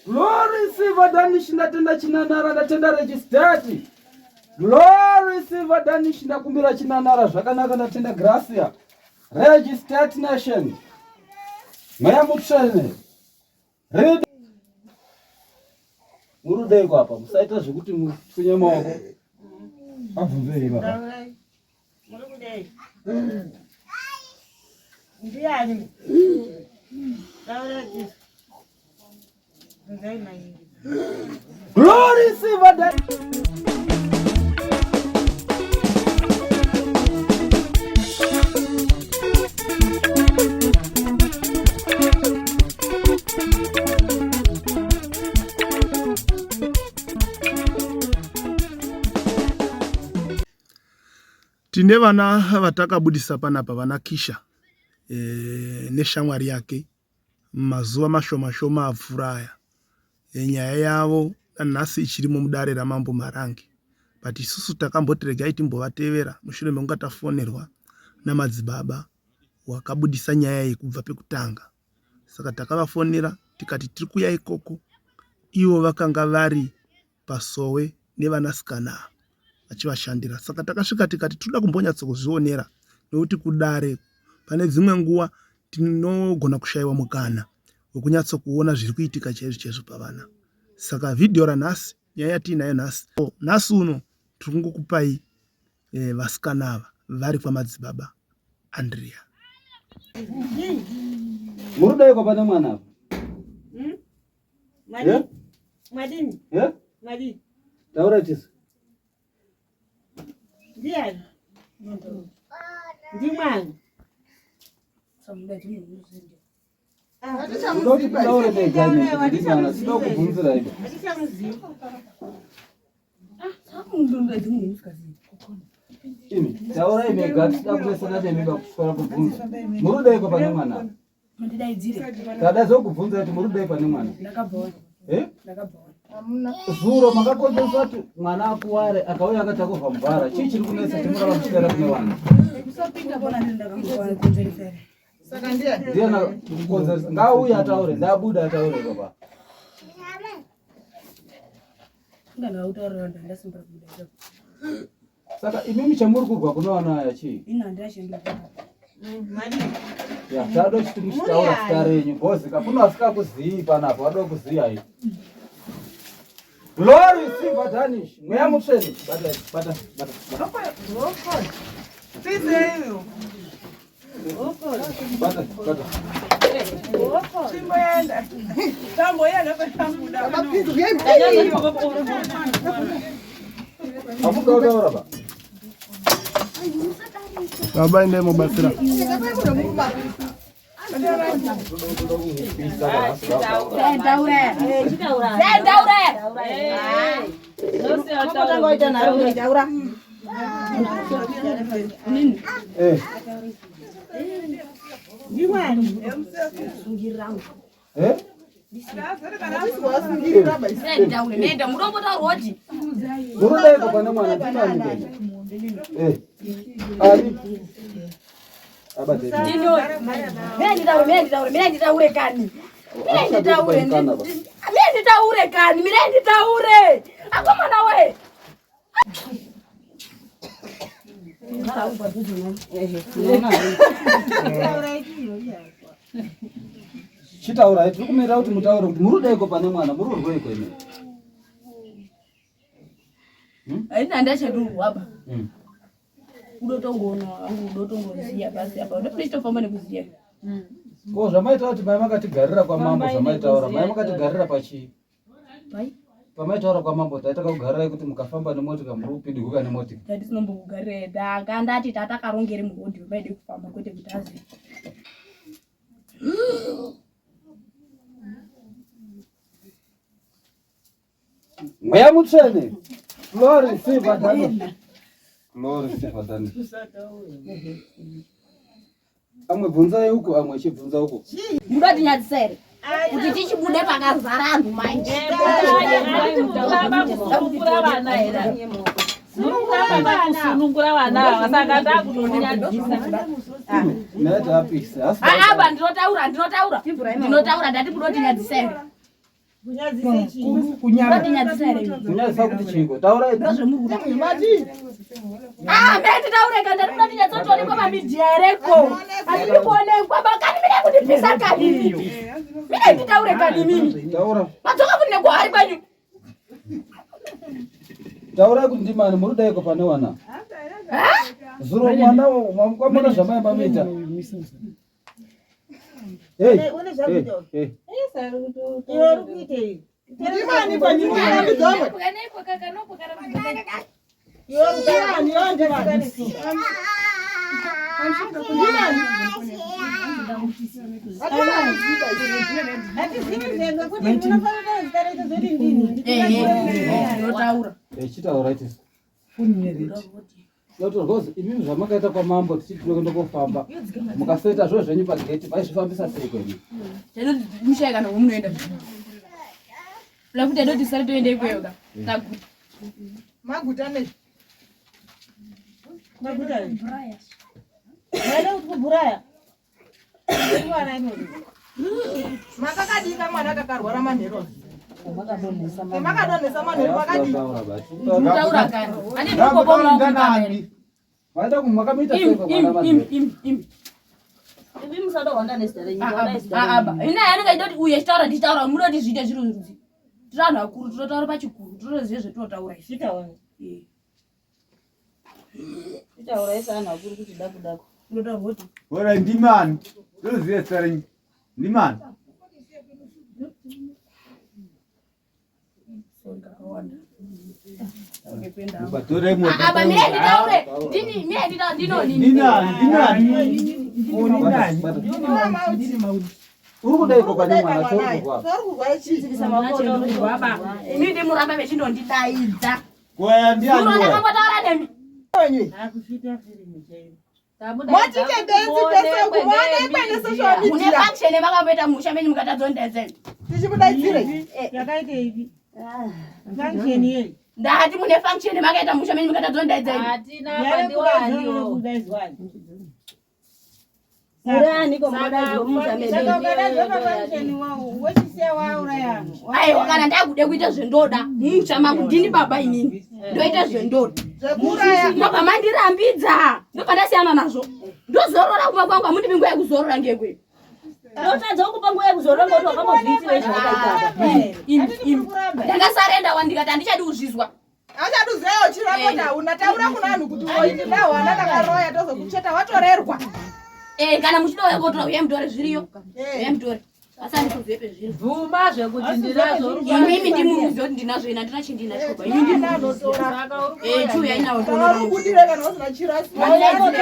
Glory Silver Danish ndatenda chinanara ndatenda registered. Glory Silver Danish ndakumbira chinanara zvakanaka ndatenda Gracia. Registered nation. Mweya mutsvene. Read. Murudeiko apa musaita zvekuti musunye maoko. Abvunzei baba. Muri kudei? Ndiani? Taura Jesu. Bvunzai mai. Glory Silver Danish. Tine vana vatakabudisa panapa vana Kisha e, neshamwari yake mazuva mashoma shoma apfuura aya. E, nyaya yavo nanhasi ichirimo mudare ramambo Marange but isusu takamboti regai timbovatevera mushure mekunga tafonerwa namadzibaba wakabudisa nyaya iyi kubva pekutanga. Saka takavafonera tikati tiri kuya ikoko ivo vakanga vari pasowe nevanasikana ava vachivashandira. Saka takasvika tikati tinoda kumbonyatsokuzvionera nekuti kudare pane dzimwe nguva tinogona kushaiwa mukana wekunyatsokuona zviri kuitika chaizvo chaizvo pavana. Saka vhidhiyo ranhasi, nyaya yatiinayo nhasi, nhasi uno tiri kungokupai eh, vasikana ava vari kwamadzibaba Andrea. Murudaiko pane mwana apa? Hmm? Mwadini? Mwadini? Eh? Mwadini? Taura tisi. Ndiani? Ndimwana. Ndoda kuti taure mega imi kuti ndimwana sida kubvunzira imi. Imi taurai mega tisida kunesana nemi pakuswera kubvunza. Murudaiko pane mwana? Mundidaidzire. Tada zokubvunza kuti muri kudai pane mwana. Ndakabvaona. Eh? Ndakabvaona. Zuro makakonzeresa kuti mwana akuware akauya akatakurwa mubhara. Chii chiri kunetsa chimurava muchidara kune vanhu? Kusapinda kona ndakakonzeresa here? Saka ndiani? Ndiye kukonzeresa. Ngaauye ataure, ndabuda ataure baba. Ndakutaurira vanhu ndasimba kubuda. Saka imimi chamuri kurwa kune vana aya chii? Ini handina chandiri Ya, tado chiti muchitaura zita renyu because hakuna asingakuzii panapa, vada kuziyai. Glory Silver Danish, mweya mutsvene. Bata, bata, bata. bata. Bata, bata. Hamuda kutaura ba. Baba endai mobatsira. Eh. Eh? Murudaiko pane mwana ndimani kene. Eh. Ari. Abate. Mira nditaure kani. Mira nditaure. Mira nditaure kani. Mira nditaure. Akomana we. Chitaurai, tiri kumirira kuti mutaure kuti muri kudeiko pane mwana, muri kurweiko imi? Haina handachadurwa ba. Udotongoona wangu udotongoziya basi apa udotochitofamba nekuziya. Ko zvamaitaura kuti mai makatigarira kwamambo zvamaitaura mai makatigarira pachii? Pamaitaura kwamambo taita kakugarirai kuti mukafamba nemotika muri kupidiguka nemotika. Tatinombokugarira ndanga ndati tatakarongere murodhi wemaide kufamba kwete kuti azi. Mweya mutsvene. Glory silver dano. Glory silver dano. Amwe bvunzai uko amwe achibvunza uko. Munotinyadzisa here? Kuti tichibude pakazara anhu manje. Kusunungura vana here? Kusunungura vana ava saka ndakutotinyadzisa. Naita apise. Aba ndinotaura ndinotaura. Ndinotaura ndati munotinyadzisa here? Kunyadzisa kuti chiiko? Taurai. Ah, mimi nditaure kana ndiri kuda tinyatsotoonekwa pamidhiya hereko. Handidi kuonekwa bakani mine kundipisa kani. Mine nditaure kani mimi. Taura. Madzoka kuti nekuhari kwenyu. Taurai kuti ndimani muri daiko pane wana. Zuro mwana kwamona zvamai mamuita. Hey, hey, hey. Iwe uri kuitei? Ndimani panyika rambidzomwe? Ndimani yo ndimani? Ndimani? Hatizivi zvenga kuti munofanira zita reito zoti ndini. Ndinotaura. Chitaura iti. Notorwa imimi zvamakaita kwamambo tichiti tinoenda kofamba mukaseta zviro zvenyu pageti maizvifambisa sei kwenyu? Mushaya kana wemunoenda. Lakuti adoti sare toenda ikweyo ka. Taguta. Maguta nei? Maguta. Maida kuti kubhuraya. Mwana inozi. Makakadika mwana kakarwara manheru. Makadonhesa manheru makadii? Ndinotaura kani. Ane ndikobonga wangu kamera. Maita makamuita sei kwamwana manheru? Im. Imi musada nezita renyu. Wandai zita Ah, renyu. aba. Ina yanenge achida kuti uye achitaura ndichitaura munoti zviite zviro rudzi. Tiri vanhu vakuru tinotaura pachikuru tinotoziva zvetinotaura izvi. Chitaura. Eh. Chitaurai seanhu akuru kuti daku daku. Unotaura kuti Ora ndimani? Ndoziva zita renyu. Ndimani? Batore mota. Aba mire nditaure. Ndini mire nditaure ndinoni. Ndinani? Ndinani? Uri kudaiko pane mwana chauri kurwara? Uri kurwara chii? Imi ndimuramba mechindondidaidza. Koya ndiani? Zuro wewe? ndakambotaura nemi. akusvita firimu chaiyo. Motite benzi pese uku muonekwe nesocial Mune media. function yamakamboita musha menyu mukatadzondedzeni. Tichikudaidzirei? Yakaita ipi? Function yei? Ndati mune function yamakaita musha menyu mukatadzondedzeni. Hatina Yave kudaidzwa pandiwaniwo. kudaidzwa. Muri aniko munodaidzwa mumusha medu? Saka ukadaidzwa pafunction wochisiya wauraya anhu. Aiwa kana ndakude kuita zvendoda musha mangu ndini baba inini ndoita zvendoda. Zvekuuraya. Ndobva mandirambidza ndobva ndasiyana nazvo. Ndozorora kumba kwangu hamundipi nguva yekuzorora ngekwe. Ndotadza kukupa nguva yekuzorora ngekuti wakambozviitira izvo zvakaita apa. Im. Ndakasarenda wandikati handichadi kuzvizwa. Achaduzeyo chirako tauna taura kuna vanhu kuti ndahwana ndakaroya tozokucheta watorerwa. Eh kana muchida uya kotora uye mutore zviriyo. Uye mutore. Asi handikuzive pezviri. Bvuma zvekuti ndinazvo. Imimi ndimuruzive kuti ndinazvo ina ndina chindinacho ba. Imi ndimuruzive. Eh chiuya inawo Kana uri kubudire kana usina chirasi.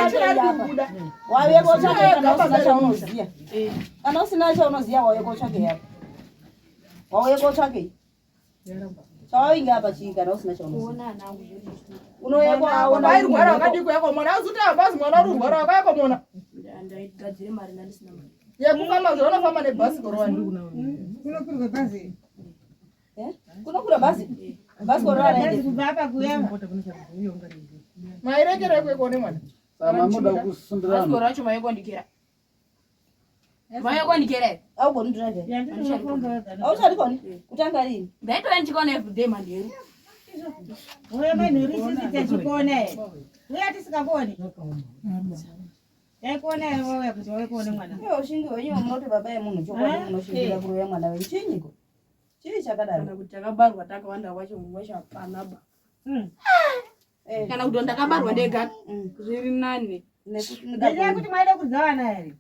Chirari kubuda. Wauye kotsvake kana usina chaunoziya. Kana usina chaunoziya wauye kotsvake yako. Wauye kotsvake. Chawainge apa chii kana usina chaunoziya. Unouya kwaona Wairwara wakadii kuuya komona uzuti abazi mwana uri kurwara wakauya komona. Ndaigadzire mari ndandisina mari. Yekufamba zvaunofamba nebhasikoro wani. Kunokwirwa bhazi. Kunokwira bhazi. Bhasikoro Bhazi raraende. kubva apa kuuya. Mairekerei kuekone mwana. Saka mamuda kusundira Bhasikoro racho maikondikera. Maikondikera. Augoni drive. Yandinofamba wega. Auchadikoni? Kutanga rini? Ndaitouya ndichikaona everyday manheru. Uya manheru isusu techikuona here. Uya tisingakoni. Taikuona here wauya kuti wauye kuona mwana. Iwe ushingi hwenyu munoti baba yemunhu chokwadi munoshingira kuroya mwana wenyu chinyiko? Chii chakadaro? Kana kuti takabarwa takawanda wacho wacho hapana ba. Eh. Kana kuti ndakabarwa ndega Mm. zviri nani. Nekuti Ndeya kuti maida kudya vana here.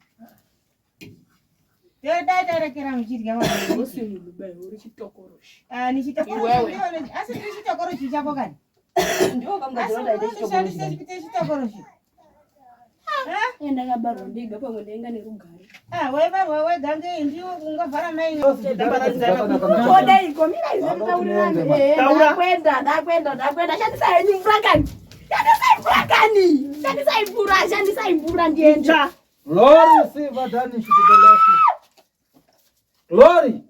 Dai tarekera muchidya vana. Usi mudubai uri chitokoroshi. Ah, ni chitokoro Iwewe. ndiyo asi ndiri chitokoro chako kani. ndiwo Asi kamugadzira kuti aite chitokoro unoshandisa chidai. kuite chitokoro chi. Eh, ndakabarwa ndega pamwe ndainga nerugare. Ah, waibarwa wega ngei ndiwo ungavhara mai. Kodaiko mira izvo taurirani. Eh, ndakwenda ndakwenda ndakwenda shandisai henyu mvura kani. Shandisai mvura kani. Shandisai mvura shandisai mvura ndiende. Glory silver danish to the Lord. Glory.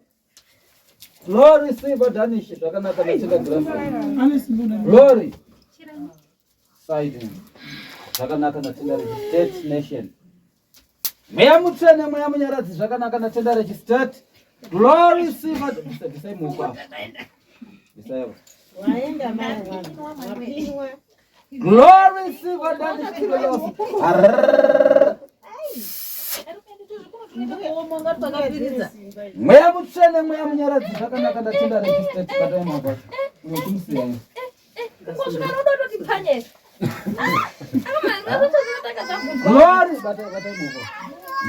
Glory silver danish zvakanaka natenda grandfather. Glory. Siding. Zvakanaka natenda registered nation. Mweya mutsvene mweya munyaradzi zvakanaka natenda registered. Glory silver. Bvisai muoko apa. Bvisai apa. Waenda mai mapinwa. Glory silver dance chikilo. Mweya mutsvene mweya munyaradzi zvakanaka ndatenda registered batai maoko acho. Uyo chimusiyai. Glory batai batai maoko.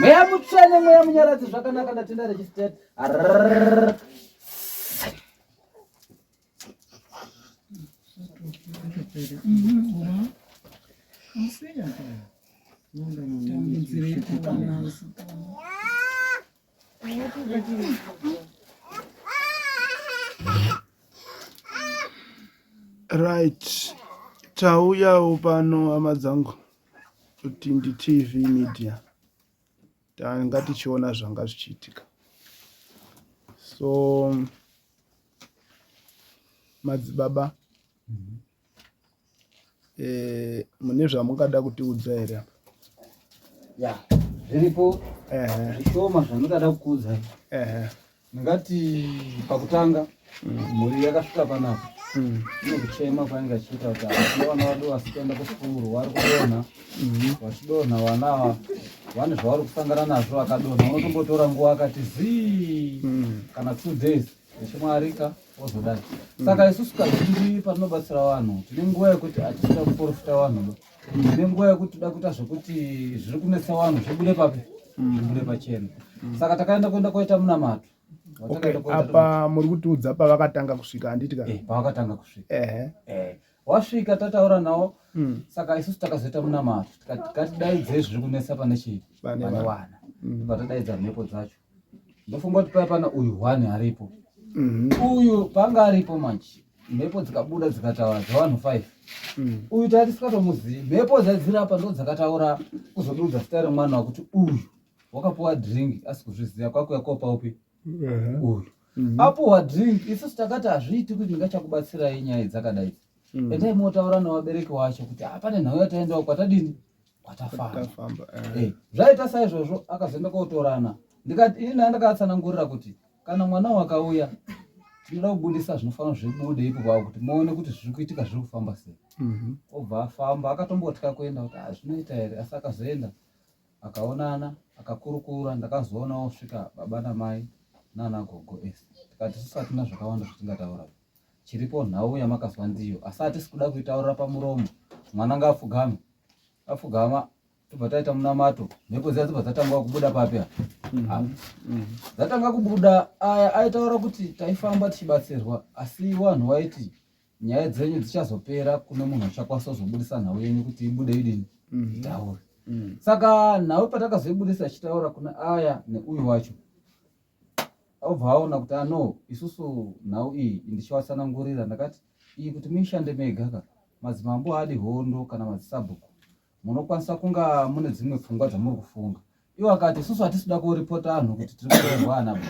Mweya mutsvene mweya munyaradzi zvakanaka ndatenda registered. Right, tauyawo pano hama dzangu kuti ndiTV Media tanga tichiona zvanga zvichiitika so madzibaba eh, mune zvamungada kutiudza here apa ya zviripo zvishoma zvandingada kukuudzai ndingati pakutanga mhuri yakasvika panapa ine kuchema kwainge achiita kuti hatina vana vadu vasi kuenda kusikuru vari kudonha vachidonha vana ava vane zvavari kusangana nazvo vakadonha unotombotora nguva akati zii kana 2 days vechimwarika wozodai saka isusu kazhinji patinobatsira vanhu tine nguva yekuti hatisida kuprofita vanhu ba tine nguva yekuti toda kuita zvekuti zviri kunetsa vanhu zvibude papi zvibude pachena saka takaenda kuenda koita munamato Okay, apa muri kutiudza pavakatanga kusvika handiti ka? Eh, pavakatanga kusvika. Ehe. Eh. Wasvika tataura nawo. Saka isusu takazoita munamato tikati ngatidaidzei zviri kunetsa pane chii? Pane vana. Patadaidza mhepo dzacho. Ndofunga kuti paya pana uyu one aripo. Uyu panga aripo manje. Mhepo dzikabuda dzikataura dzevanhu 5. Uyu tati tisingatomuzivi. Mhepo dzadzirapa ndo dzakataura kuzodudza zita remwana wakuti uyu wakapuwa drink asi kuzviziva kwakuya kopa upi uyu apuwa drink isusu takati hazviiti kuti ndingachakubatsirai nyaya dzakadai endai motaura nevabereki wacho kuti ah, pane nhau yataendawo kwatadini kwatafamba eh. Zvaita saizvozvo akazoenda kotorana ndikati ini naye ndakatsanangurira kuti kana mwana wakauya tinoda kubudisa zvinofanira zvibude ipo pavo kuti muone kuti zviri kuitika zviri kufamba sei. Obva afamba akatombotya kuenda kuti ah, zvinoita here asi akazoenda akaonana akakurukura ndakazoona osvika baba namai nana gogo ese tikati isusu hatina zvakawanda zvatingataura chiripo nhau yamakazwa ndiyo asi hatisi kuda kuitaurira pamuromo mwana ngaapfugame apfugama tobva taita munamato mhepo dziya dzobva dzatanga kubuda papi apa Dzatanga kubuda aya aitaura kuti taifamba tichibatsirwa asi vanhu vaiti nyaya dzenyu dzichazopera kune munhu achakwanisa kuzobudisa nhau yenyu kuti ibude idini itaure. Saka nhau patakazoibudisa ichitaura kune aya neuyu wacho obva aona kuti ano isusu nhau iyi ndichivatsanangurira ndakati iyi kuti muishande mega ka madzimambo haadi hondo kana madzisabhuku munokwanisa kunga mune dzimwe pfungwa dzamuri kufunga. Iwo akati isusu hatisi kuda kuripota anhu kuti tiri kutorwa ana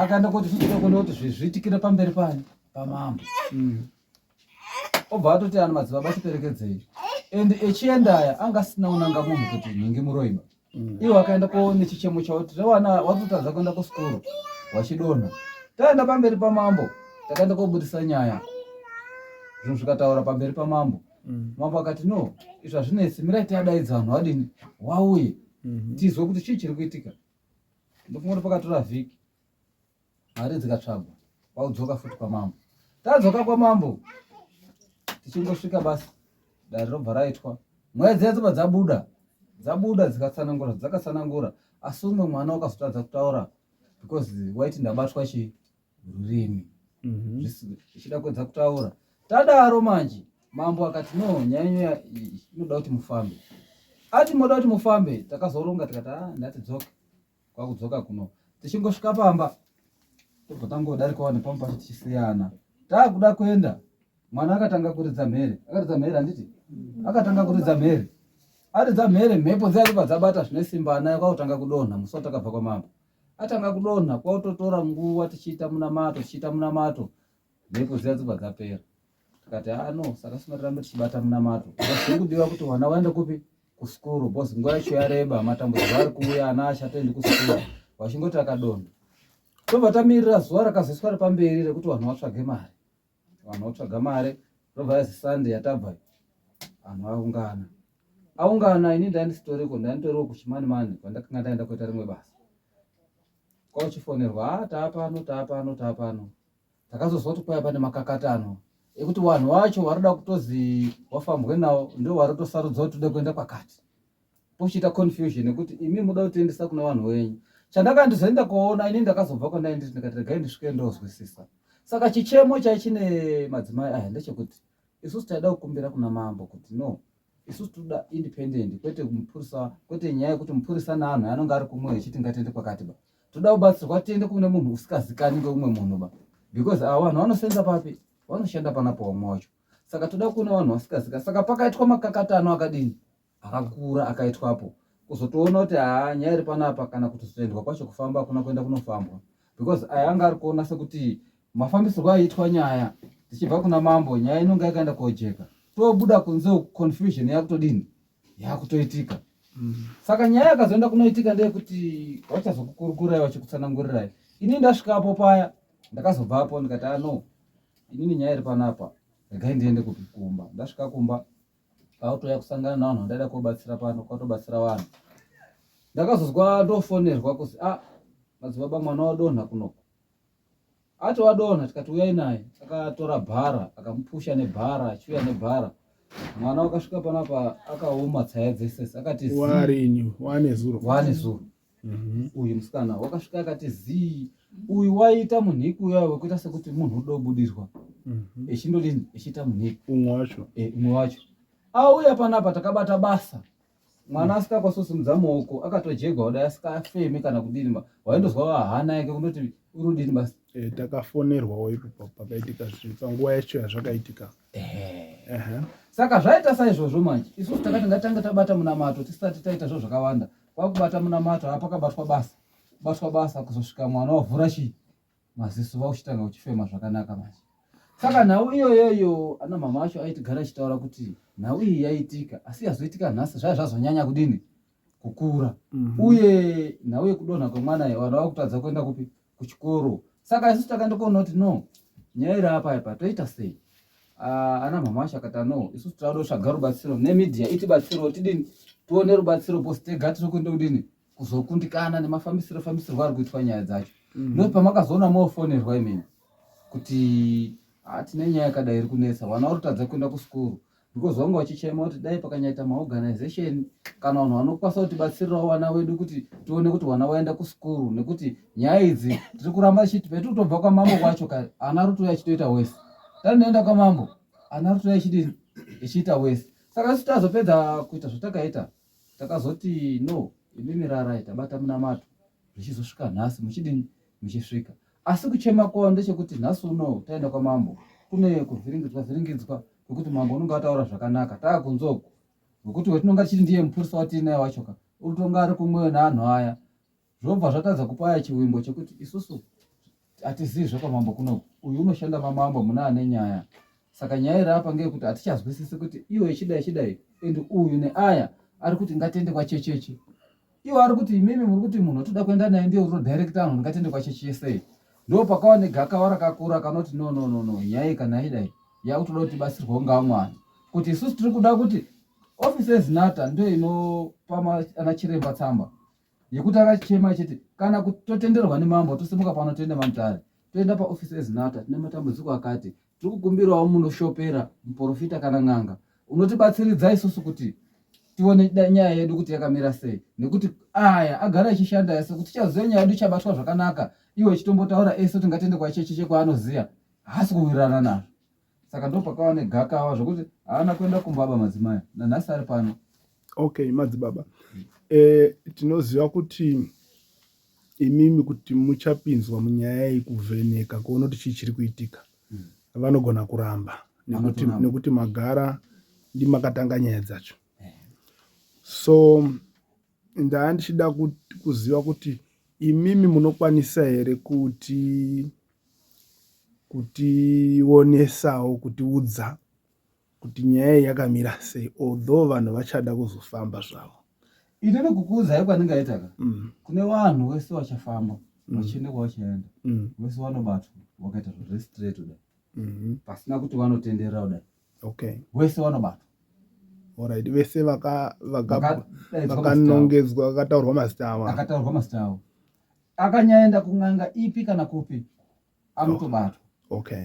akaenda kuti isusu toda kuona kuti zviitikire pamberi pani pamambo. Obva atoti anhu madzibaba chiperekedzei and echienda aya anga asina kunanga munhu kuti nhingi muroiba. Iwo akaenda ko nechichemo chavo kuti vana watotadza kuenda kusikoro wachidonha. Taenda pamberi pamambo takaenda kobudisa nyaya zvinhu zvikataura pamberi pamambo. Mambo akati no izvi hazvinetsi mirai tiadaidza vanhu vadini wauye tizwe kuti chii chiri kuitika. Ndofunga kuti pakatora vhiki mari dzikatsvagwa kwaudzoka futi kwamambo. Tadzoka kwamambo tichingosvika basi dare robva raitwa mweya dziya dzobva dzabuda dzabuda dzikatsanangura dzakatsanangura asi umwe mwana wakazotadza kutaura because waiti ndabatwa chii rurimi zvichida kuedza kutaura. Tadaro manje mambo akati no nyaya yenyu inoda kuti mufambe. Ati moda kuti mufambe takazoronga tikati ah ndatidzoke kwakudzoka kuno. Tichingosvika pamba tobva tangodarikawo nepamwe pacho tichisiyana. Takuda kuenda mwana akatanga kuridza mhere akaridza mhere handiti akatanga kuridza mhere aridza mhere mhepo dziya dzobva dzabata zvine simba anayo kwakutanga kudonha musi watakabva kwamambo. Atanga kudonha kwautotora nguva tichiita munamato tichiita munamato mhepo dziya dzobva dzapera. Tikati ah no saka singatirambe tichibata munamato zviri kudiwa kuti vana vaende kupi kusikuru because nguva yacho yareba matambudziko ari kuuya ana achatoendi kusikuru vachingoti akadonha. Tobva tamirira zuva rakazoiswa repamberi rekuti vanhu vatsvage mari. Vanhu votsvaga mari, robva yazi Sunday yatabva, vanhu vaungana. Aungana, ini ndaindisitoriko, ndainditoriwo kuchimani mani kwandakanga ndaenda kuita rimwe basa. Kwauchifonerwa, ah, taapano, taapano, taapano. Takazozwa kuti kwaiva pane makakatano ekuti vanhu vacho varikuda kutozi wafambwe nawo ndo varikutosarudza kuti tode kuenda kwakati. Pochiita confusion yekuti imi muda kutiendesa kune vanhu wenyu. Chandaka ndizoenda kuona ini ndakazobva kwandainditi ndikati regai ndisvike ndozwisisa. Saka chichemo chaichine madzimai aya ndechekuti isusu taida kukumbira kuna mambo kuti no, isusu toda independent, kwete mupurisa, kwete nyaya yekuti mupurisa neanhu anonge ari kumwe echiti ngatiende kwakati ba. Toda kubatsirwa tiende kune munhu usingazikani ngeumwe munhu ba, because ava vanhu vanosenza papi, vanoshanda panapo vamwe wacho. Saka toda kuona vanhu vasingazikani. Saka pakaitwa makakatano akadini akakura akaitwapo, kuzotoona kuti haa nyaya iri panapa, kana kuti kuzoendwa kwacho kufamba hakuna kuenda kunofambwa, because aya anga ari kuona sekuti mafambisirwo aiitwa nyaya tichibva kuna mambo, nyaya inonga yakaenda kojeka, tobuda kunze confusion yakutodini yakutoitika. Saka nyaya yakazoenda kunoitika ndeyekuti vachazokukurukurai vachikutsanangurirai. Ini ndasvikapo paya ndakazobvapo ndikati ah no, inini nyaya iri panapa, regai ndiende kupi kumba. Ndasvika kumba kwakutouya kusangana navanhu vandaida kobatsira pano, kwatobatsira vanhu. Ndakazozwa ndofonerwa kuzi ah, madzibaba mwana wadonha kunoko. Ati wadonha, tikati uyai naye. Akatora bhara akamupusha nebhara, achiuya nebhara. Mwana wakasvika panapa akaoma tsaya dzese, akati zii. Warini wane zuro, wane zuro. Uyu musikana wakasvika akati zii. Uyu waita munhiki uya wekuita sekuti munhu udobudirwa, echindodini echiita munhiki umwe wacho. Umwe wacho auya panapa takabata basa. Mwana asikakwanisi kusimudza maoko, akatojegwa kudai asikafemi kana kudini, waindozwa hana yake kundoti urudini basi. Takafonerwawo ipo pakaitika zvinhu panguva yacho yazvakaitika. Saka zvaita saizvozvo manje, isusu takati ngatange tabata munamato tisati taita zvo zvakawanda. Kwakubata munamato apa pakabatwa basa, batwa basa kuzosvika mwana wavhura chii maziso, vauchitanga uchifema zvakanaka manje. Saka nhau iyoyoyo ana mama acho aitigara achitaura kuti nhau iyi yaitika, asi yazoitika nhasi zvaya zvazonyanya kudini kukura. Uye nhau yekudonha kwemwana iyi, vanhu vakutadza kuenda kupi kuchikoro. Saka isusu takandokuona kuti no, nyaya iri apa apa toita sei. Ana mama acho akati no, isusu tinoda kutsvaga rubatsiro nemedia itibatsirewo tidini tione rubatsiro, posi tega tiri kuenda kudini kuzokundikana nemafambisiro fambisirwo ari kuitwa nyaya dzacho. Ndokuti pamakazoona mofonerwa imini kuti tine nyaya yakadai iri kunetsa, vana vari kutadza kuenda kusikuru, because vanga vachichema kuti dai pakanyaita maorganization kana vanhu vanokwanisa kutibatsirirawo vana vedu kuti tione kuti vana vaenda kusikuru, nekuti nyaya idzi tiri kuramba tichiti petiri kutobva kwamambo kwacho ka ana ari kutouya achitoita wese, tanoenda kwamambo ana ari kutouya achidini echiita wese. Saka isu tazopedza kuita zvatakaita, takazoti no, imimi rarai, tabata munamato zvichizosvika nhasi muchidini muchisvika. Asi kuchema kwavo ndechekuti nhasi uno taenda kwamambo kune kuvhiringidzwa vhiringidzwa kwekuti mambo unonge ataura zvakanaka, taakunze uku wekuti wetinonga tichiti ndiye mupurisa watiinaye wacho ka uritonga ari kumweyo neanhu aya, zvobva zvatadza kupaya chiwimbo chekuti isusu hatizii zvekwamambo kunoku, uyu unoshanda mamambo muna ane nyaya. Saka nyaya iri apa ngeyekuti hatichazwisisi kuti iwo ichidai ichidai, and uyu neaya ari kuti ngatiende kwachecheche, iwo ari kuti imimi muri kuti munhu watoda kuenda naye ndiye urikutodirect anhu ngatiende kwacheche sei. Ndo pakava negakava rakakura kanoti no no no no, nyaya iyi kana idai yakutoda kuti tibatsirwewo ngamwana, kuti isusu tiri kuda kuti ofisi yeZinata ndo inopa ana chiremba tsamba yekuti akachema achiti kana totenderwa nemambo tosimuka pano toenda mamutare, toenda paofisi yeZinata, tine matambudziko akati, tiri kukumbirawo munoshopera muprofita kana n'anga unotibatsiridza isusu kuti tione nyaya yedu kuti yakamira sei, nekuti aya agara achishanda ese kuti tichaziva nyaya yedu ichabatwa zvakanaka. Iwe ichitombotaura ese kuti ngatiende kwachecheche kwaanoziya, haasi kuwirirana nazvo. Saka ndo pakava negakava zvokuti haana kuenda kumba madzimai nanhasi ari pano. Okay, madzibaba, tinoziva kuti imimi kuti muchapinzwa munyaya iyi kuvheneka kuona kuti chii chiri kuitika, vanogona kuramba nekuti magara ndimakatanga nyaya dzacho. So ndaa ndichida kuziva kuti imimi munokwanisa here kuti kutionesawo, kutiudza kuti nyaya iyi yakamira sei, although vanhu vachada kuzofamba zvavo. Inini kukuudzai kwandingaita ka, kune vanhu vese vachafamba. Vachienda kwavachaenda vese vanobatwa vakaita zvo zvestraight kudai pasina kuti vanotenderera kudai. Wese vanobatwa. Alright, vese vakanongedzwa vakataurwa mazita avo. Akataurwa mazita avo. Akanyaenda kun'anga ipi kana kupi anotobatwa.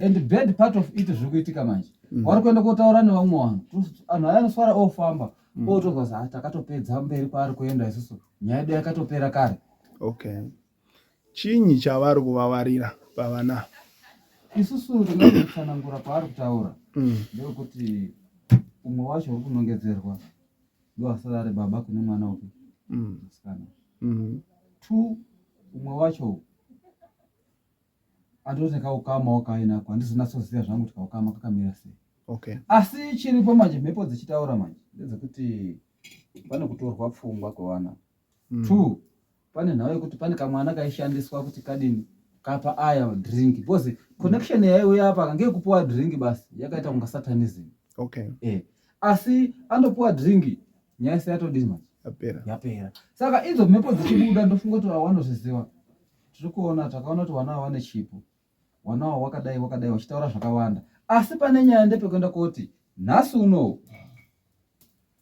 And bad part of it zviri kuitika manje. Vari kuenda kotaura nevamwe vanhu. Anhu aya anoswara ofamba. Otozwa kuti takatopedza mberi kwaari kuenda isusu. Nyaya yedu yakatopera kare. Okay. Chinyi chavari kuvavarira pavana? Isusu tingatsanangura kwaari kutaura. Ndekuti umwe wacho uri kunongedzerwa ndoasara ari baba kune mwana upi? Musikana. Two, umwe wacho andoti kaukama wakainako handizonatsoziva zvangu kuti kaukama kakamira sei. Asi chiripo manje mhepo dzichitaura manje ndedzekuti pane kutorwa pfungwa kwevana. Two, pane nhau yekuti pane kamwana kaishandiswa kuti kadini kapa aya drink because connection yaiuya apa ngeyekupuwa drink basi yakaita kunga satanism. Asi andopuwa drink nyaya yese yatodini manje? Yapera. Yapera. Saka idzo mhepo dzichibuda ndofunga kuti wanozviziva. Tiri kuona takaona kuti vana ava vane chipo. Vana ava wakadai wakadai vachitaura zvakawanda. Asi pane nyaya ndepekuenda koti nhasi unowu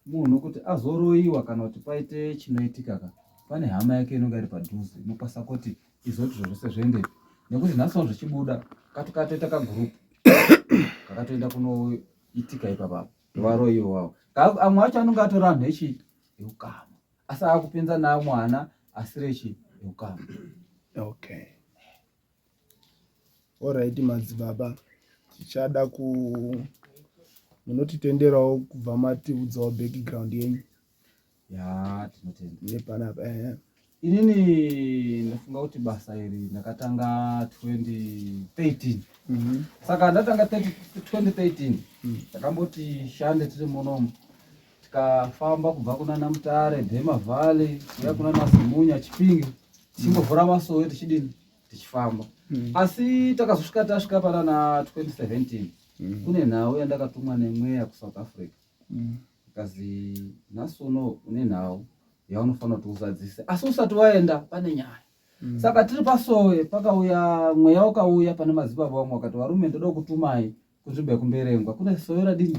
munhu kuti azoroyiwa kana kuti paite chinoitika ka pane hama yake inonga iri padhuze inokwanisa kuti izoti zviro zvese zviendepi nekuti nhasi uno zvichibuda katukatoita kagurupu kakatoenda kunoitika ipapapo varoyiwa wavo amwe acho anonga atori anhu echi eukama asi akupinza naamwe ana asiri echi eukama. Okay. Alright madzibaba, tichada ku munotitenderawo kubva matiudzawo background yenyu. Ya, tinotenda. Nepanapa ehe. Inini ndafunga kuti basa iri ndakatanga 2013. Saka ndatanga 2013 takamboti shande tiri munomu tikafamba kubva kunana Mutare, Dema Valley, kuya kunana Zimunya, Chipinge, tichingovhura masowe tichidini tichifamba. Asi takazosvika tasvika panana 2017 kune nhau yandakatumwa nemweya kuSouth Africa. Ikazi nhasi uno une nhau yaunofanira kuti uzadzise asi usati waenda pane nyaya. Saka tiri pasowe pakauya mweya wakauya pane madzibaba vamwe vakati varume ndoda kutumai kunzvimbo yekumberengwa kune sowe radini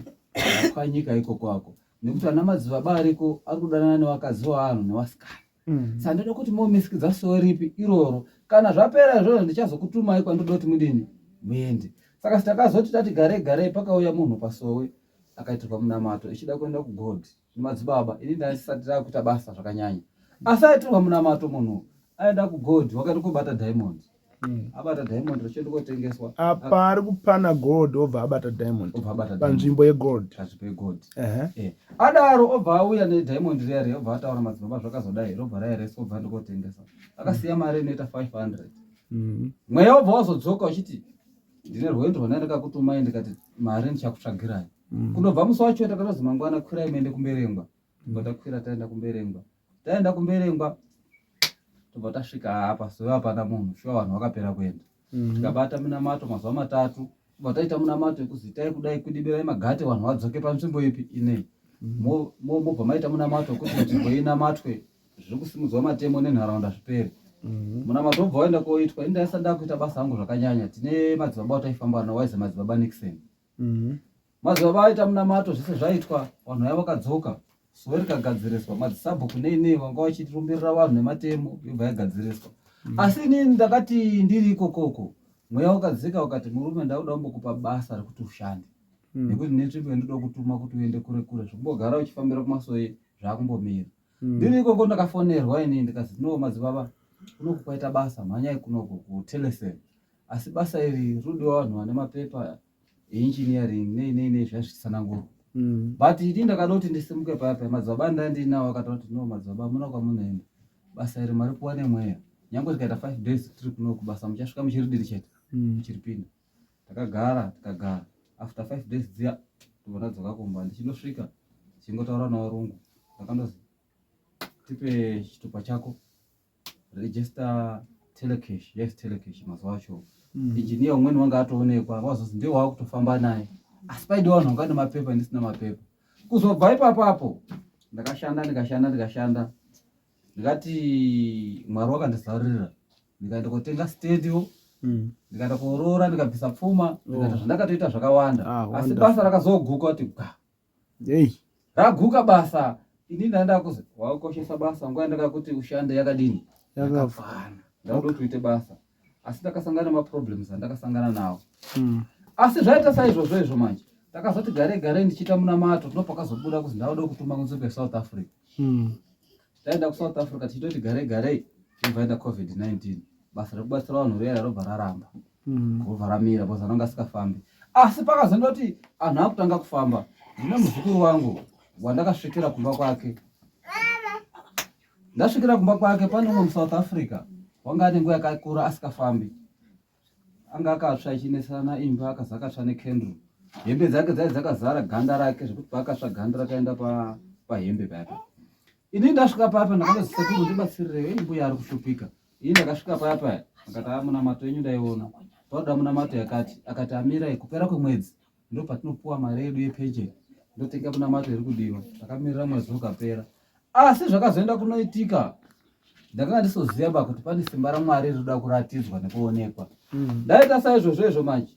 rapwanyika ikoko ako nekuti ana madzibaba ariko ari kudanana nevakadzi waanhu nevasikana. Saka ndoda kuti momisikidza sowe ripi iroro kana zvapera izvozvo ndichazokutumai kwandoda kuti mudini muende. Saka takazoti tati garei garei pakauya munhu pasowe akaitirwa munamato ichida kuenda kugold nemadzibaba ini ndasati ndakuita basa zvakanyanya asi aitirwa munamato munhu aenda kugold wakaenda kobata diamond. Abata diamond richienda kotengeswa. Apa ari kupana gold obva abata diamond. Obva abata diamond. Panzvimbo yegold. Panzvimbo yegold. Adaro obva auya nediamond riya riya obva ataura madzibaba zvakazodai robva raereswa obva aenda kotengesa. Akasiya mari inoita 500. Mweya obva wazodzoka uchiti ndine rwendo rwandanga ndakakutumai ndikati mari ndichakutsvagirai. Kundobva musi wacho takatozi mangwana kwirai muende kumberengwa. Tobva takwira taenda kumberengwa. Taenda kumberengwa tobva tasvika apa soyo hapana munhu shuwa vanhu vakapera kuenda. Tikabata munamato mazuva matatu tobva taita munamato yekuzi itai kudai kudibirai magate vanhu vadzoke panzvimbo ipi inei. Mobva maita munamato wekuti nzvimbo inamatwe zviri kusimudzwa matemo nenharaunda zvipere. Munamato wobva waenda koitwa. Ini ndaisati ndakuita basa rangu zvakanyanya. Tine madzibaba wataifamba nawo waizi madzibaba Nixon. Madzibaba aita munamato zvese zvaitwa vanhu vaya vakadzoka sowe rikagadziriswa madzisabhuku nei nei vanga vachirumbirira vanhu nematemo yobva yagadziriswa. Asi inini ndakati ndiri ikokoko mweya wakadzika ukati murume ndakuda kumbokupa basa rekuti ushande. Nekuti ndine nzvimbo yandoda kutuma kuti uende kure kure zvekumbogara uchifambira kumasowe zvakumbomira. Ndiri ikoko ndakafonerwa ini ndikazi no madzibaba kunoku kwaita basa mhanyai kunoku kuTelecel. Asi basa iri rinodiwa vanhu vane mapepa engineering nei nei nei zvazvitsanangurwa. But ini ndakada kuti ndisimuke paya paya madzibaba ndandinawo akataura kuti no madzibaba muna kwamunoenda basa iri maripuwa nemweya nyangwe tikaita 5 days tiri kunoku basa muchasvika muchiridiri chete muchiripinda. Takagara tikagara after 5 days dziya ndobva ndadzoka kumba ndichindosvika ndichingotaura navarungu ndakandozi tipe chitupa chako register telecash yes telecash mazuva acho. Engineer umweni wanga atoonekwa wazozi ndiye waakutofamba naye asi paidiwa vanhu vanga nemapepa ndisina mapepa. Kuzobva ipapo apo ndakashanda ndikashanda ndikashanda ndikati Mwari wakandizarurira. Ndikaenda kotenga studio. Ndikaenda koroora, ndikabvisa pfuma, ndikaita zvandakatoita zvakawanda. Ah, Asi wonderful. basa rakazoguka kuti gwa. Hey. Raguka basa. Ini ndaenda kuzi wakoshesa basa nguva yandakakuti ushande yakadini? Yakakwana. Ndakuda kuti uite basa. Asi ndakasangana nemaproblems andakasangana nawo. Asi zvaita saizvozvo izvo manje. Takazoti gare gare ndichiita munamato ndopakazobuda kuzi ndauda kutuma kunzvimbo yeSouth Africa. Taenda kuSouth Africa tichitoti gare gare yobva yaenda COVID-19. Basa rekubatsira vanhu riya robva raramba. Robva ramira because anonga asikafambi. Asi pakazondoti anhu akutanga kufamba, ndine muzukuru wangu wandakasvikira kumba kwake. Ndasvikira kumba kwake pane umwe muSouth Africa wanga ane nguva yakakura asikafambi. Anga akatsva achinesana imba, akaza akatsva nekenduru. Hembe dzake dzai dzakazara ganda rake zvekuti paakatsva ganda rakaenda pahembe paya. Ini ndasvika paya ndakati sekuru ndibatsirirei, mbuya ari kushupika. Ini ndakasvika paya paya akati ah, munamato yenyu ndaiona. Pauda munamato yakati, akati amirai kupera kwemwedzi ndo patinopuwa mari yedu yepension, ndotenga munamato iri kudiwa. Takamirira mwedzi ukapera. Asi zvakazoenda kunoitika ndakanga ndisoziva ba kuti pane simba raMwari rinoda kuratidzwa nekuonekwa. Ndaita saizvozvo izvo manje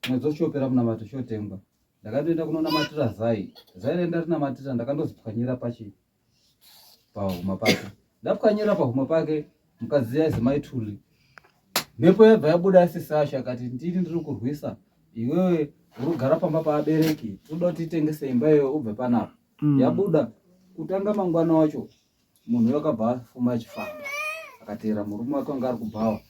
mwedzi uchopera munamato chotengwa. Ndakatoenda kunonamatira zai. Zai raenda rinamatira ndakandozipwanyira pachi pahuma pake. Ndapwanyira pahuma pake mukadzi yaizi Mai Tuli. Mhepo yabva yabuda sisasha akati ndini ndiri kurwisa iwewe uri kugara pamba paabereki tinoda kuti titengese imba iyoyo ubve panapa. Yabuda kutanga mangwana wacho munhu uyo akabva afuma achifamba akateera murume wake wanga ari kubhawa.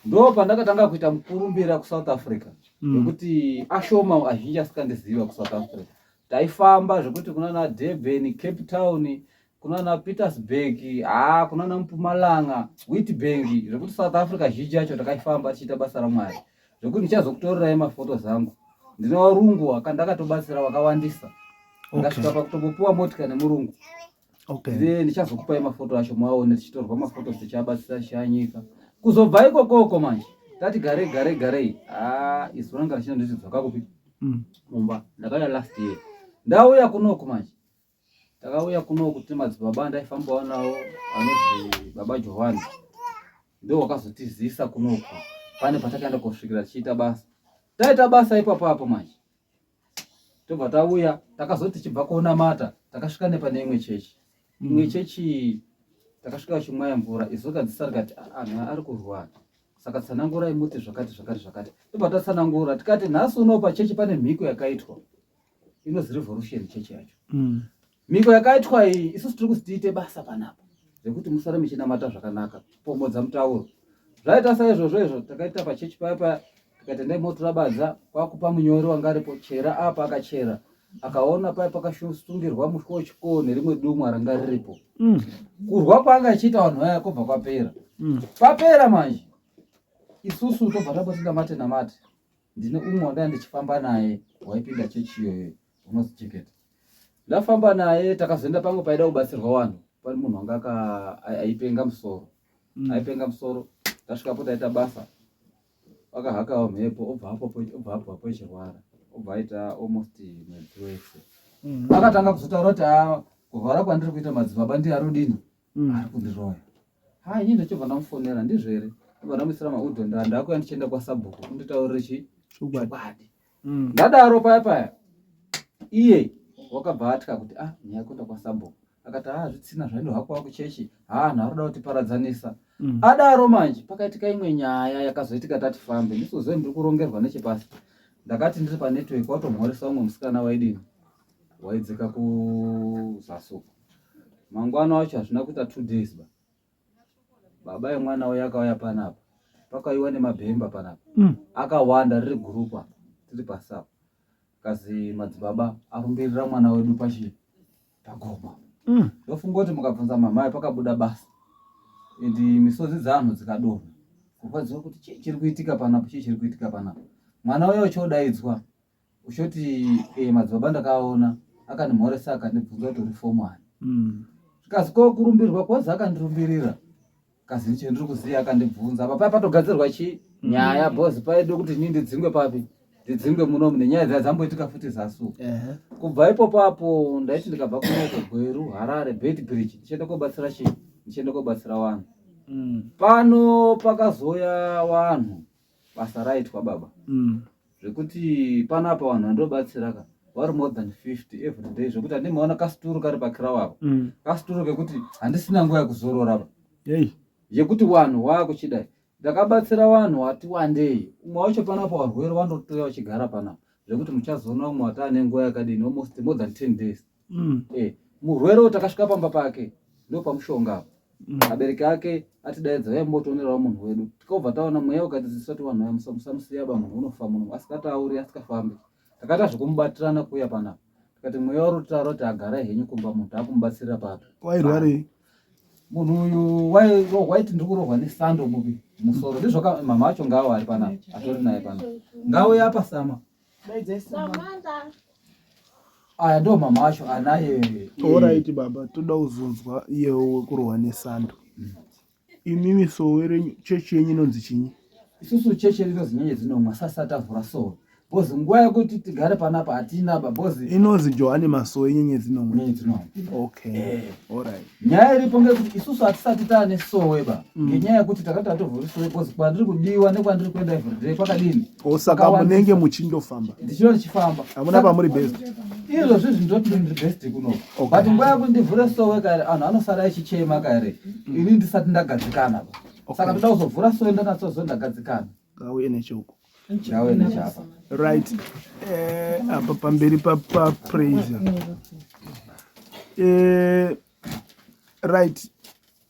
Ndo pandakatanga kuita mukurumbira kuSouth Africa nekuti ashoma azhinji asikandiziva kuSouth Africa. Taifamba zvekuti kunana Durban, Cape Town, kunana Petersburg, kunana Mpumalanga, Witbank, zvekuti South Africa zhinji yacho takaifamba tichiita basa raMwari. Zvekuti ndichazokutorerai mafotos angu. Ndine varungu ndakatobatsira vakawandisa. Ndakasvika pakutombopiwa motika nemurungu. Ndichazokupai mafoto acho muaone tichitorwa mafotos tichiabatsira tichianyika. Kuzobva ikokoko manje tati garei garei garei. Isu ranga richina nditi dzoka kupi? Mumba. Ndakauya last year. Ndauya kunoku manje. Takauya kunoku tine madzibaba andaifambawo nawo anonzi Baba Johani. Ndo wakazotizisa kunoku. Pane patakaenda kosvikira tichiita basa. Taita basa ipapo apo manje. Tobva tauya takazoti tichibva konamata takasvika nepane imwe chechi. Imwe chechi takasvika chimwaya mvura izoka dzisa rikati anhu ari kurwara. Saka tsanangurai muti zvakati zvakati zvakati. Tobva tatsanangura tikati nhasi uno pachechi pane mhiko yakaitwa. Inozi revolution chechi yacho. Mhiko yakaitwa iyi isusu tiri kuzi tiite basa panapa rekuti musare muchinamata zvakanaka pomodza mutauro. Zvaita saizvozvo izvo takaita pachechi paya paya tikati endai motora badza kwakupa munyori wanga aripo chera apa akachera akaona paya pakasungirwa muswe wechikoo nerimwe dumwa ranga riripo. Kurwa kwaanga achiita vanhu vaya kwobva kwapera. Papera manje isusu tobva tamboti namate namate. Ndine umwe wandanga ndichifamba naye waipinda chechi iyoyo unozi Cheketa. Ndafamba naye takazoenda pamwe paida kubatsirwa vanhu pane munhu wanga aipenga musoro. Aipenga musoro tasvikapo taita basa akahakawo mhepo obva apo obva apo apo echirwara obva aita almost mwedzi wese. Akatanga kuzotaura kuti kurwara kwandiri kuita madzibaba ndiye arodini ari kundiroya. Ini ndachobva ndamufonera ndizvo here? Ndobva ndamuisira maudho ndakuya ndichienda kwasabhuku kunditaurire chi chokwadi. Ndadaro paya paya iye wakabva atya kuti nyaya kuenda kwasabhuku. Akati zvitsina zvaendo hako kuchechi anhu arikuda kutiparadzanisa. Adaro manje pakaitika imwe nyaya yakazoitika tati fambe ndisozive ndiri kurongerwa nechepasi. Ndakati ndiri panetwork watomhoresa umwe musikana waidini waidzika kuzasi uko. Mangwana wacho hazvina kuita 2 days ba. Baba yemwana uya akauya panapa. Pakauyiwa nemabhemba panapa. Akawanda riri group apa tiri pasi apa. Kazi madzibaba arumbirira mwana wedu pachi pagoma. Ndofunga kuti mukabvunza mamai pakabuda basa. And misodzi dzeanhu dzikadonha. Kurwadziwa kuti chii chiri kuitika panapa, chii chiri kuitika panapa. Mwana uya uchodaidzwa uchoti madzibaba ndakaona akandimhoresa akandibvunza kuti uri form ani. Zvikazi ko kurumbirwa kwozi akandirumbirira. Kazi ndicho ndiri kuziya akandibvunza. Apa paya patogadzirwa chi nyaya boss paida kuti inini ndidzingwe papi? Ndidzingwe munomu nenyaya dzaya dzamboitika futi zasu. Kubva ipopo apo ndaiti ndikabva kunoko Gweru, Harare, Beitbridge ndichienda kobatsira chi? Ndichienda kobatsira vanhu. Pano pakazoya vanhu basa raitwa baba zvekuti panapa vanhu vandobatsira ka vari more than 50 every day zvekuti handimaona kasituru kari pakirawo apa kasituru kekuti handisina nguva yekuzorora pa yekuti vanhu waakuchidai ndakabatsira vanhu wati wandei umwe wacho panapa warwere wandotoya uchigara panapa zvekuti muchazoona umwe wati ane nguva yakadini almost more than 10 days murwere uyu takasvika pamba pake ndopamushonga apa abereki ake atidaidza uya mbotionerawo munhu wedu tikobva taona mweya ukatidzidzisa kuti vanhu vaya musamusiya ba munhu unofa muno asikatauri asikafambi takaita zvekumubatirana kuuya panapa tikati mweya uri kutaura kuti agarai henyu kumba munhu taakumubatsirira papi Wairwarei? Munhu uyu waiti ndiri kurohwa nesando mupi musoro ndizvo mama acho ngawo ari panapa atori naye panapa ngauye apa sama aya ndo mama acho anaye. Alright baba, toda kuzonzwa iyewo wekurohwa nesando. Imimi sowe renyu, chechi yenyu inonzi chinyi? Isusu chechi yedu inonzi Nyenyedzi Nomwe, asati tavhura sowe because nguva yekuti tigare panapa hatina ba because Inonzi Johane Masowe Nyenyedzi Nomwe. Nyenyedzi Nomwe. Okay. Alright. Nyaya iripo ngekuti isusu hatisati taane sowe ba ngenyaya yekuti takati tatovhuri sowe because kwandiri kudiwa nekwandiri kuenda everyday kwakadini? Oh, saka munenge muchindofamba. Ndichino ndichifamba. Hamuna pamuri based. Izvozvi zvindoti ndiri based kuno. Okay. But nguva yekuti ndivhure sowe kare anhu anosara echichema kare ini ndisati ndagadzikana ba. Okay. Saka ndoda kuzovhura sowe ndanatsozo ndagadzikana. Ngauye necheuko. Ngauye nechapa. Right. Apa pamberi pa praise. Right.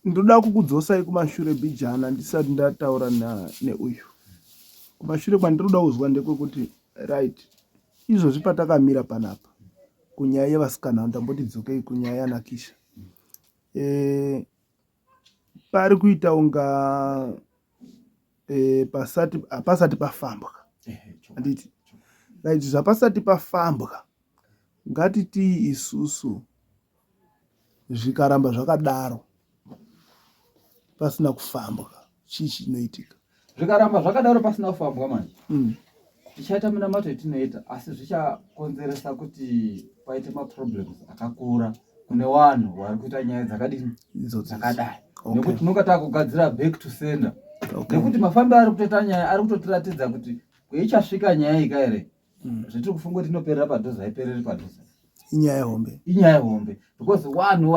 Ndoda kukudzosai kumashure bijana ndisati ndataura neuyu. Kumashure kwandinoda kuzwa ndekwekuti right izvozvi patakamira panapa kunyaya yevasikana ndamboti dzokei kunyaya yaNakisha. Pari kuita unga pasati hapasati pafambwa. Handiti? Right, zvapasati pafambwa ngatitii isusu zvikaramba zvakadaro pasina kufambwa chii chinoitika? Zvikaramba zvakadaro pasina kufambwa manje tichaita minamato yetinoita asi zvichakonzeresa kuti paite maproblems akakura kune vanhu vari kuita nyaya dzakadini dzakadai. Nekuti tinonga takugadzira back to sender. Nekuti mafambiro ari kutoita nyaya ari kutotiratidza kuti kweichasvika nyaya iyi kaere zvetiri kufunga kuti inoperera padhuze haipereri padhuze. Inyaya hombe. Inyaya hombe because vanhu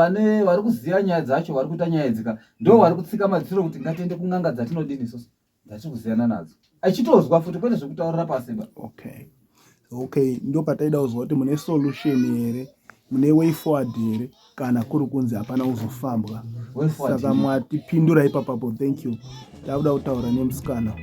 vari kuziva nyaya dzacho vari kuita nyaya idzika ndo vari kutsika madziro kuti ngatiende kun'anga dzatinodini isusu dzatiri kuziyana nadzo achitozwa futi kwete zvekutaurira pasi ba. Okay. Okay, ndo pataida kuzwa kuti mune solution here, mune way forward here kana kuri kunzi hapana kuzofambwa. Way forward Saka here. mwatipindura ipapapo, thank you. Takuda kutaura nemusikana.